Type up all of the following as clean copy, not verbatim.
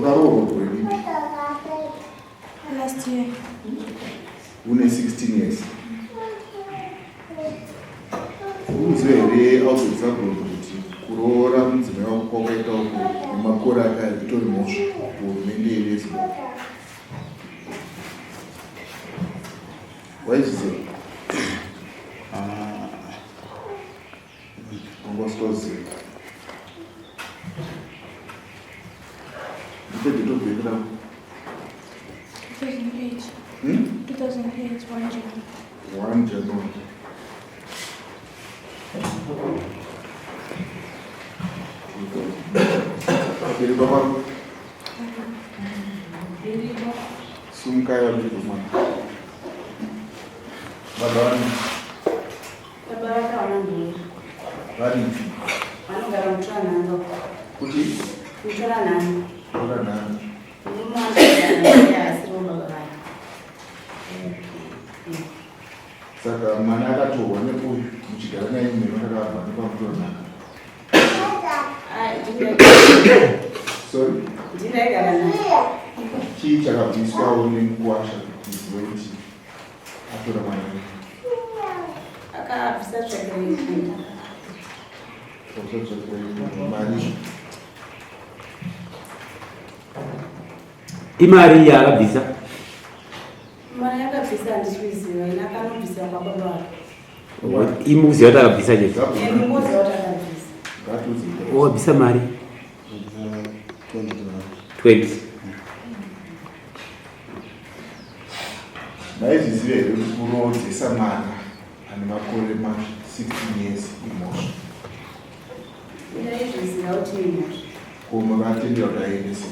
Wakaroorwa gore ripi? Last year. Une 16 years. Unoziva here Albert Zabron kuti kuroora mudzimai wako kwakaita uku nemakore akaya itori mhosva kuhurumende yedu yeZimbabwe? Waizviziva? Ah. Wanga usitoziva. Ndipe date of birth rako. 2008. 2008, 1 January. 1 January. Vabereki vako Sumukai vabereki vemwana. Baba vani? Baba vakaona mhuri. Varipi? Vanogara mutoranhando. Kuti? Mutoranhando. Mutoranhando. Murume wangu asiriwo baba vake. Saka mwana akatorwa neuyu muchigara naye mumheno takabva nepamutoranhando. Sorry? Ndinaigara naye. Chii chakabviswawo nemukuwasha kuti uzive kuti atora mwana wenyu? Akabvisa tsvakiri. Akabvisa tsvakiri mari. Imari yaakabvisa? Mari yakabvisa handisi kuiziva, ini akanobvisa kwababa vake. Imi kuziva kuti akabvisa chete? Ini kuziva kuti akabvisa. Wabvisa mari? 20. Maizviziva here kuti kuroodzesa mwana ane makore ma 16 years imhosva? Ndaizviziva kuti imhosva. Ko makatendera kuti aendese?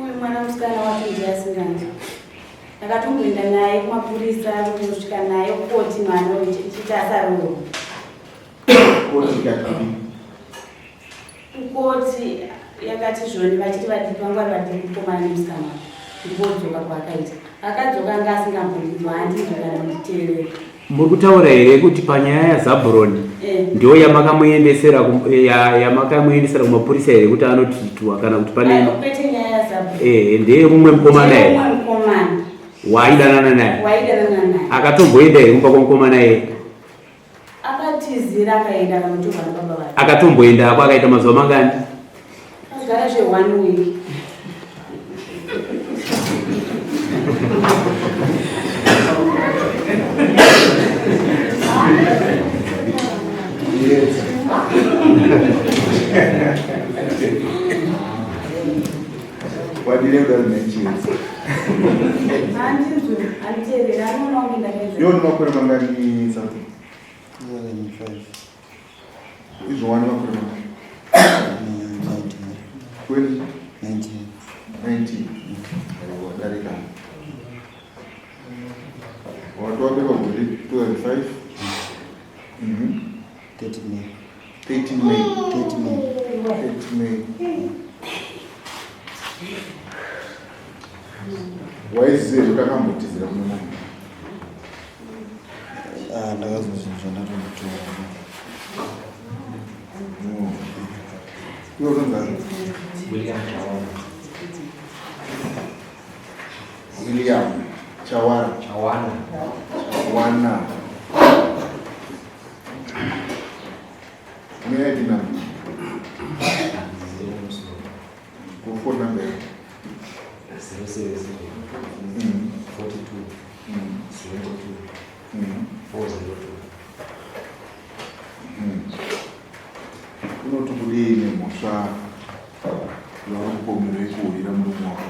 Uyu mwana musikana wacho ndiye asinganzwi. Ndakatomboenda naye kumapurisa kunosvika naye kukoti mwana uyu chichiti asaroorwa. Koti ikati Kukoti yakati zvoni vachiti vadiki vangu vari vadiki mukomana nemusikana wake. Ndikudzoka kwaakaita. Akadzoka anga asingambondinzwa handinzwi kana kunditeerera. Muri kutaura here kuti panyaya yaZabron Eh. ndiyo yamakamuendesera yamakamuendesera kumapurisa here kuti anotitwa kana kuti pane Ayo, kwete nyaya yaZabron. Eh, ndeye mumwe mukomana here Mumwe mukomana waaidanana naye waidanana naye. akatomboenda here kumba kwamukomana iye Akatizira akaenda akanotorwa nababa vake. Akatomboendako akaita mazuva mangani? Akagara zve one week. Yes. Wadire kudaro nechiedza. Handinzwi, handiteereri, anoona kunge ndakaedza. Iwe une makore mangani something? 2005. Izvo wani makore mangani? 19. 20? 19. 19. Aiwa, darika. Wati wabekwa gore 2005? 30 May. 13 May. 30 May. 30 May. Waiziva kuti akambotizira kune munhu? Ah, ndakazozvinzwa ndatombotora. Iwe unonzani? William Chawana. William Chawara. Chawana. Chawana. Une ID number? Ko phone number yako? 077 42 72 402. Unoti kudii nemhosva yauri kupomerwa yekuhurira murume wako?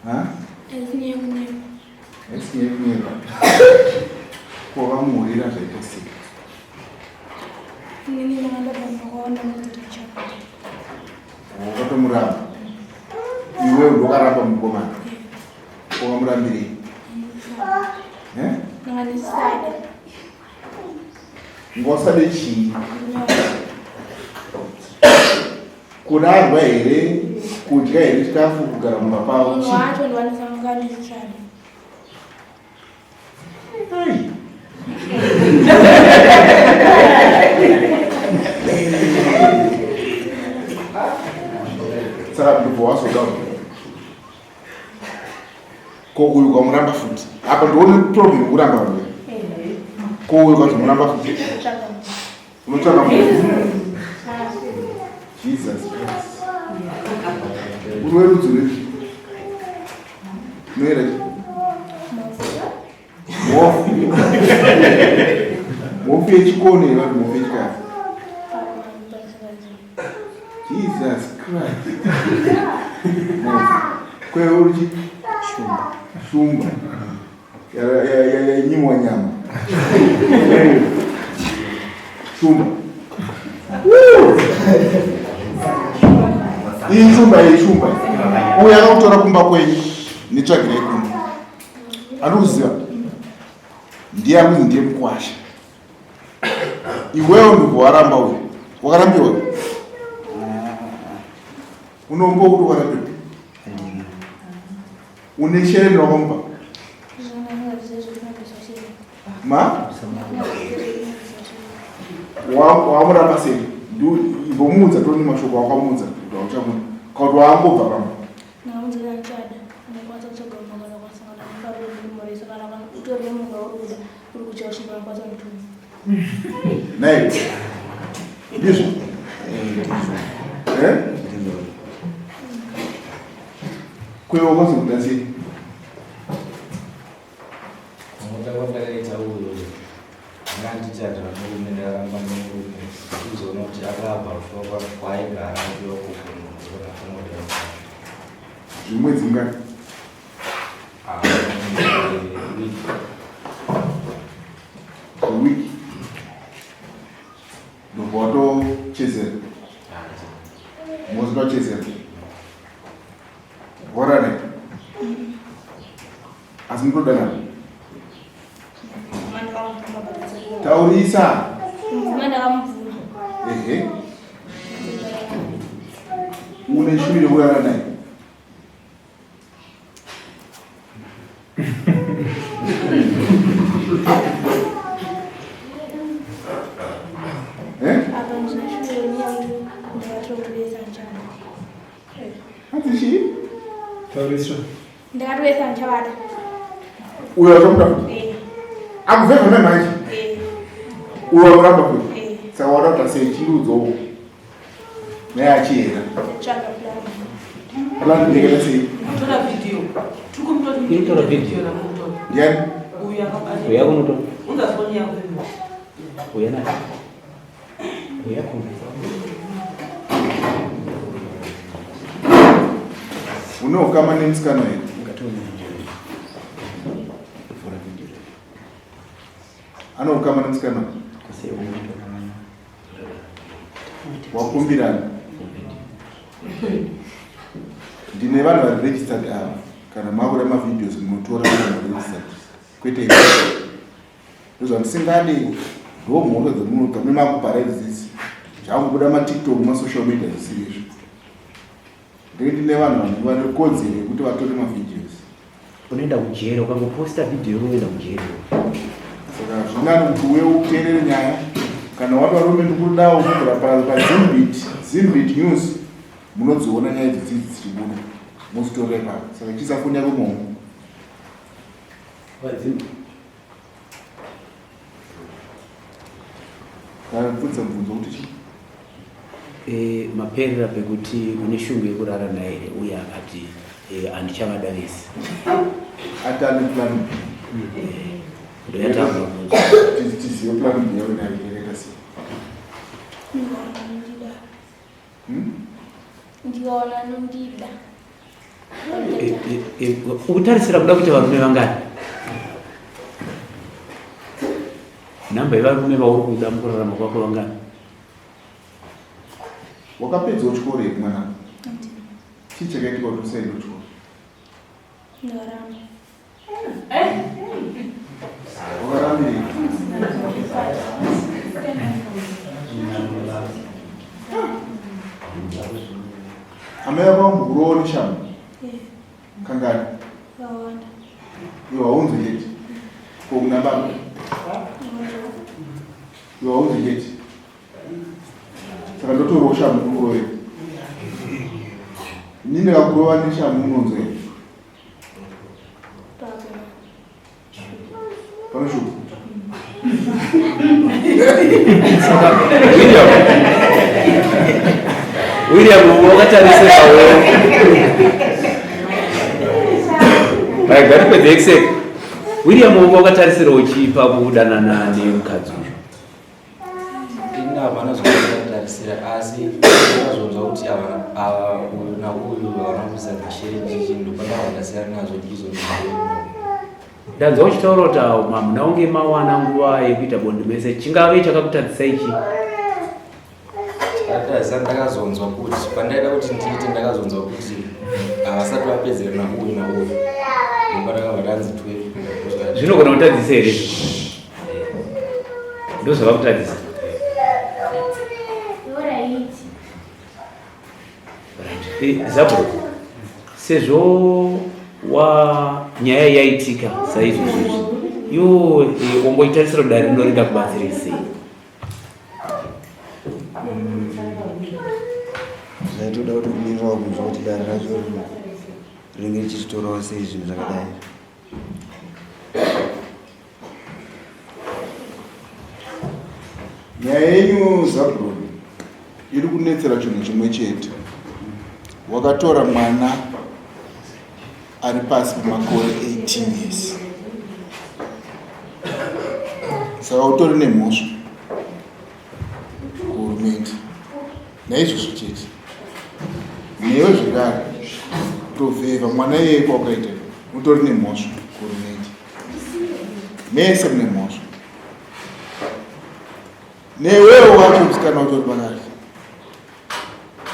Ha? Haisi nyaya yekunyepa. Ko vamuhurira zvaita sei? Inini ndanga ndabva ndakaona kuti ndichabuda. Wakatomuramba. Iwe ndokaramba mukomana. Wakamurambirei? Eh? Ndanga ndisada. Ngosade chii? Kurarwa here? Kudya here chikafu kugara mumba pavo? Munhu wacho ndiwanisanga ndisada. Ai. Ndobva wazoda ko uyu ukamuramba futi apa ndione problem yekuramba vanhu ko uyu ukazomuramba futi unotsvaka munhu. Jesus Christ, uri werudzi rwupi? Unoera chi mhofu? Mhofu yechikono here vanhu? Mhofu yechikadzi? Jesus Christ, mhofu kwewe uri chi? Shumba. Shumba yainyimwa nyama. Shumba iyi, shumba iyi, shumba uyu akakutora kumba kwenyu netsvagirei kuno, anokuziva, ndiye akuzi ndiye mukwasha. Iwewo ndobva waramba. Uyu wakarambiwa, unombo kuti wakarambiwa? Handina. Une shereni wakamupa? Ma wamuramba sei? Imbomuudza toni mashoko wakamuudza kuti hauchamuda kana kuti waangobva pamba. Ndakamuudza ndichada unokwanisa kutsvaga umwe, kana ukasangana nefariro ndimurisa, kana utori nemunhu wauri kuda uri kuchaushika, unokwanisa kundituma. Nai ndizvo? Ndizvo. Eh? Ndizvo. Kwewe wakazomuda sei? Kumuda kwandakaita uyo, anga ndichata murume, ndaramba nemurume, kuzoona kuti akabva kufa kwaaigara apiwa kugonoona. Zvimwedzi mungani? Wiki. Wiki, ndobva watochezera, mozitochezera warane, asi mutodanana? Taurisa. Mvuma, ndakamubvuma. Ehe, une shuviro yekurara naye? Eh? Apa ndina shuviro nenyaya yekuti ndakatora kutovesa ndichada. Hanzi chii? Taurisa. Ndakatovesa ndichavada. Uyo achamuda futi? Eh. Akuvhevha mai manje? Eh. Uyo akuramba futi? Eh. Saka wada kuita sei? Chirudzo naye achiyera. Nditsvaga plan. Plan ndekaita sei? Tora video. Tora video. Ndiani? Uyu akabata. Uya kunotora. Unza foni yako iwe. Uya naye, uya kuno. Une ukama nemusikana here? Ungatone vhura video. Ane ukama nemusikana? Kuse unotora. Wakumbirana? Ndine vanhu vari registered ava. Kana makuda mavideos, munotora vanhu vari registered, kwete imi. Ndozvamusingadi, ndo mhosva dzamunoita makubhara idzidzi, zvakubuda maTikTok, masocial media, zvisiri izvo. Ndinge ndine vanhu vanenge vane kodzero yekuti vatore mavideos. Unoenda kujeri ukangoposta vhidhiyo, unoenda kujeri. Saka zvinani kuti uye uteerere nyaya. Kana wati varume ndikudawo mubvura paZimbit, Zimbit News, munodziona nyaya idzidzi dzichibuda, mozitorera ipapo. Saka chiisa foni yako imomo. Vadzimu. Kabvunza mubvunzo kuti chii? Maperera pekuti une shungu yekurara naye here, uye akati handichavada vese. Ati ane plan B. Ndoyatanga mubvunzo. Tizive plan B yavo nayo yakaita sei. Ndikaona nondida. Hmm? Ndikaona nondida. Ukutarisira kuda kuita varume vangani? Nhamba yevarume vauri kuda mukurarama kwako vangani? Wakapedzawo chikoro here, mwana? Chii chakaitika kuti usaende kuchikoro? Ndaramba. Wakarambirei? Amai vako vambokurowa neshamhu? Eh. Kangani? Vakawanda. Iwe haunzwi chete, ko kuna baba? Iwe haunzwi chete, saka ndotorawo shamhu kukurove. Ini ndikakurova neshamhu unonzwa here? Panoshupa. William. William wakatarisirawo. Right, ngatipedze except. William wakatarisirawo chii pakudanana nemukadzi uyu? Ini havana zvavakatarisira asi ndakazonzwa kuti ava uyu nauyu havana kuisa mashere chichi ndopandakabva ndasiyana nazvo ndichizonzwa. Ndanzwa uchitaura kuti hamuna kunge mawana nguva yekuita bonde mese chingave chakakutadzisai chii? Chakatadzisa ndakazonzwa kuti pandaida kuti ndiite ndakazonzwa kuti havasati vapedzerana uyu nauyu ndopandakabva ndanzi 12. Zvinogona kutadzisa here? Ndozvavakutadzisa. Right. Zabro, sezvo wa nyaya yaitika saizvozvo izvi iwo eh, wamboitarisira dare rino ringakubatsire sei? Zvaitoda kuti kumirirawo kunzwa kuti dare racho rinenge richitorawo sei zvinhu zvakadai. Nyaya yenyu Zabron iri kunetsera chinhu chimwe chete. Wakatora mwana ari pasi pemakore 18 years, saka utori nemhosva kuhurumende. Naizvozvo chete newe zvekare kutovhevha mwana iyeye kwaukaita utori nemhosva kuhurumende. Mese mune mhosva. Newewo wacho musikana utori pakati,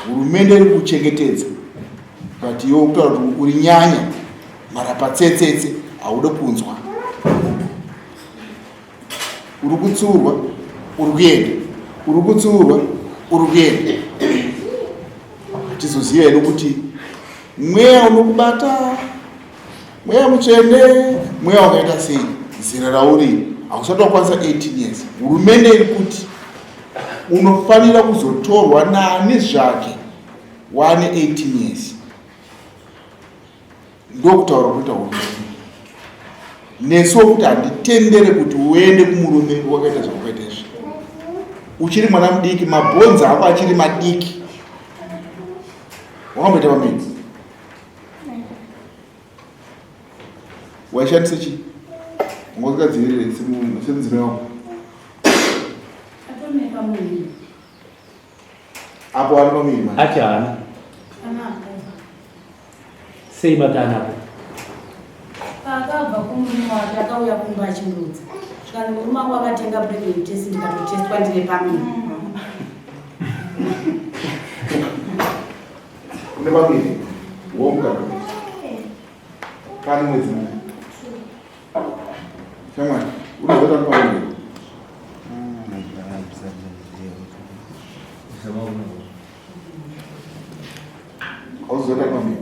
hurumende iri kuchengetedza, but iwe ukutaura kuti uri nyanya mharapatsetsetse, haude kunzwa. Uri kutsurwa, uri kuenda, uri kutsurwa, uri kuenda. Tizoziva hedu kuti mweya unokubata, mweya mutsvene, mweya wakaita sei, zera rauri hausati wakwanisa 18 years. Hurumende iri kuti unofanira kuzotorwa naani zvake wane 18 years. Ndokutaura kuita hurumende nesuwo kuti handitendere kuti uende kumurume wakaita zvawakaita izvi. Uchiri mwana mudiki, mabhonzi ako achiri madiki. Wakamboita pamedzi? Waishandisa chii? Wanga usikadzivirire semudzimai wako? Apo ari pamuviri manje. Ati haana. Sei mati anapo? Paakabva kumurume wake akauya kumba achindiudza. Zvikanzi murume wangu akatenga pregnant test ndikatotestwa ndine pamuviri. Une pamuviri? Womukadzi. Pane mwedzi mumwe. Shamwari, unoziva kuti pamuviri? Hauziva kuti pamuviri?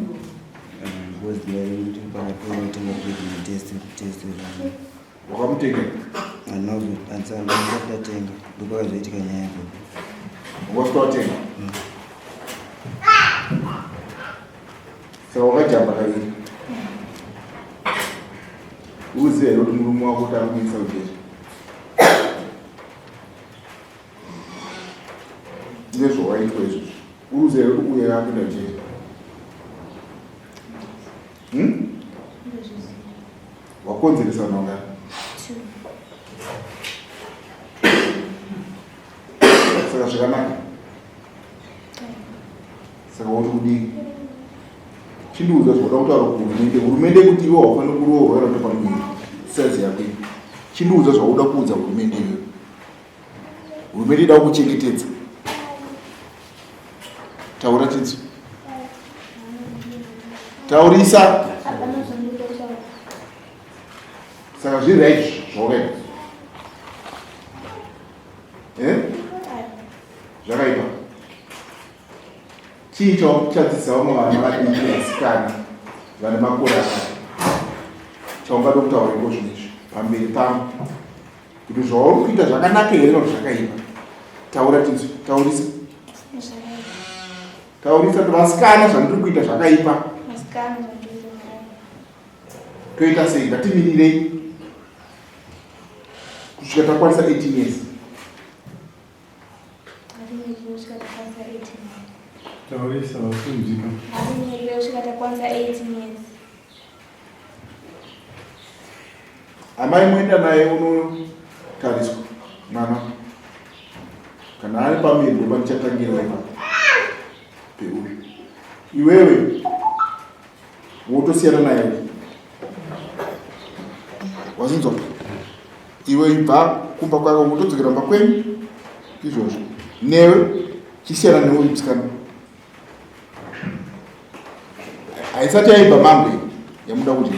Wakamutenga? Ndatenga ndopakazoitika nyaya yacho. Wasvika watenga? Saka wakajamba kaviri. Uzive here kuti murume wako kuti ari kuisa kujeri? Ndezvawaitwa izvozvo. Uruzive here kuti uye akuenda kujeri? Wakonzeresa vanhu vangani? Saka zvakanaka. Saka woti kudii? Chindiudza zvauda kutaura kuhurumende. Hurumende kuti iwe haufaniri kuroorwa kana kuita pamuviri. Size yako iyi. Chindiudza zvauda kuudza hurumende iyoyo. Hurumende ida kukuchengetedza. Taura tinzwe. Taurisa. Hapana zvandinoda kutaura. Saka zviri right zvawakaita. Eh? Zvakaipa. Chii chawakuchadzisa vamwe vana vadiki vasikana vane makore akati chaungada kutaura iko zvino izvi pamberi pangu kuti zvauri kuita zvakanaka here kana kuti zvakaipa? Taura tinzwe. Taurisa. Zvakaipa. Taurisa kuti vasikana zvandiri kuita zvakaipa. Vasikana zvandiri kuita zvakaipa. Toita sei? Ngatimirirei kusvika takwanisa 18 years. Ngatimirire kusvika takwanisa 18 years. Taurisa vakunzwika. Ngatimirire kusvika takwanisa 18 years. Amai moenda naye unotariswa mwana kana ari pamiri ndopandichatangira ipapo peuyu iwewe wotosiyana naye wazinzwa iwe ibva kumba kwako wotodzokera kumba kwenyu izvozvo newe chisiyana neuyu musikana haisati yaibva mambwe yamuda kuti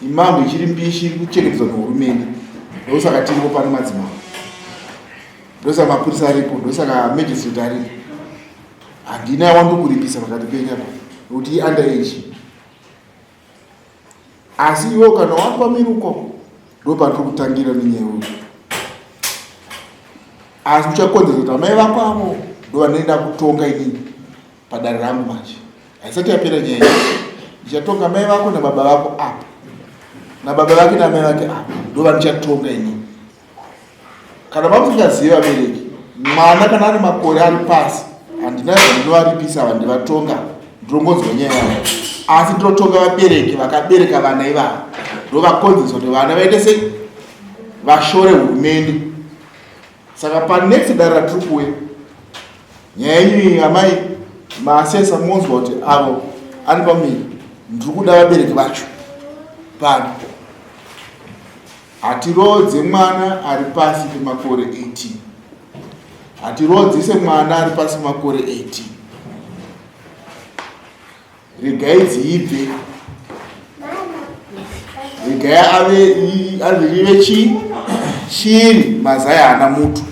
imambwe ichiri mbishi iri kuchengetedzwa nehurumende ndosaka tiripo pano madzimambo ndosaka mapurisa aripo ndosaka magistrate aripo handina yawandokuripisa pakati penyu apa nokuti iunder age asi iwe kana wafa miruko ndopatiri kutangira nenyaya uyu asi uchakonzeresa kuti amai vako avo ndovanoenda kutonga inini padare rangu manje haisati yapera nyaya ndichatonga mai vako nababa vako apa nababa vake namai vake apa ndovanichatonga inini Kana mamusingazivi vabereki, mwana kana ane makore ari pasi handina zvandinovaripisa ava ndivatonga ndirongonzwa nyaya yavo asi ndinotonga vabereki vakabereka vana ivava ndovakonzeresa kuti vana vaite sei vashore hurumende saka panext dare ratiri kuuya nyaya yenyu amai maasesa monzwa kuti avo ari pamiri ndiri kuda vabereki vacho pano Hatiroodze mwana ari pasi pemakore 18. Hatiroodzese mwana ari pasi pemakore 18. Regai dziibve. Regai ave ave rive chii? Chiri mazai haana mutu.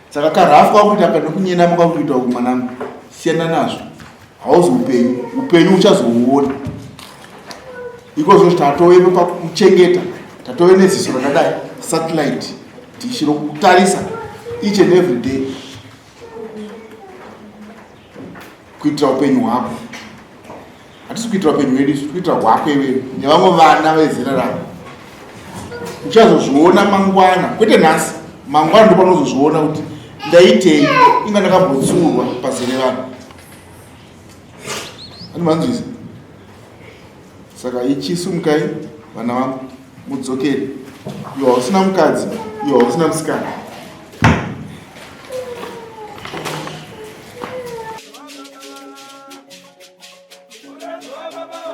Saka karafu kwakuita kana kunyenama kwakuita uku mwanangu. Siyana nazvo. Hauzi upenyu. Upenyu uchazouona. Iko zvino tatovepo pakuchengeta. Tatove neziso rakadai satellite dish rokutarisa each and every day kuitira upenyu hwako. Hatisi kuitira upenyu hwedu isu, kuitira hwako iwewe nevamwe vana vezera rako. Uchazozviona mangwana, kwete nhasi. Mangwana ndipo panozozviona kuti ndaitei, inga ndakambotsurwa pazere vanhu. Ani manzwisa? Saka ichisumukai vana vangu mudzokere. Iwe hausina mukadzi, iwe hausina musikana. Baba.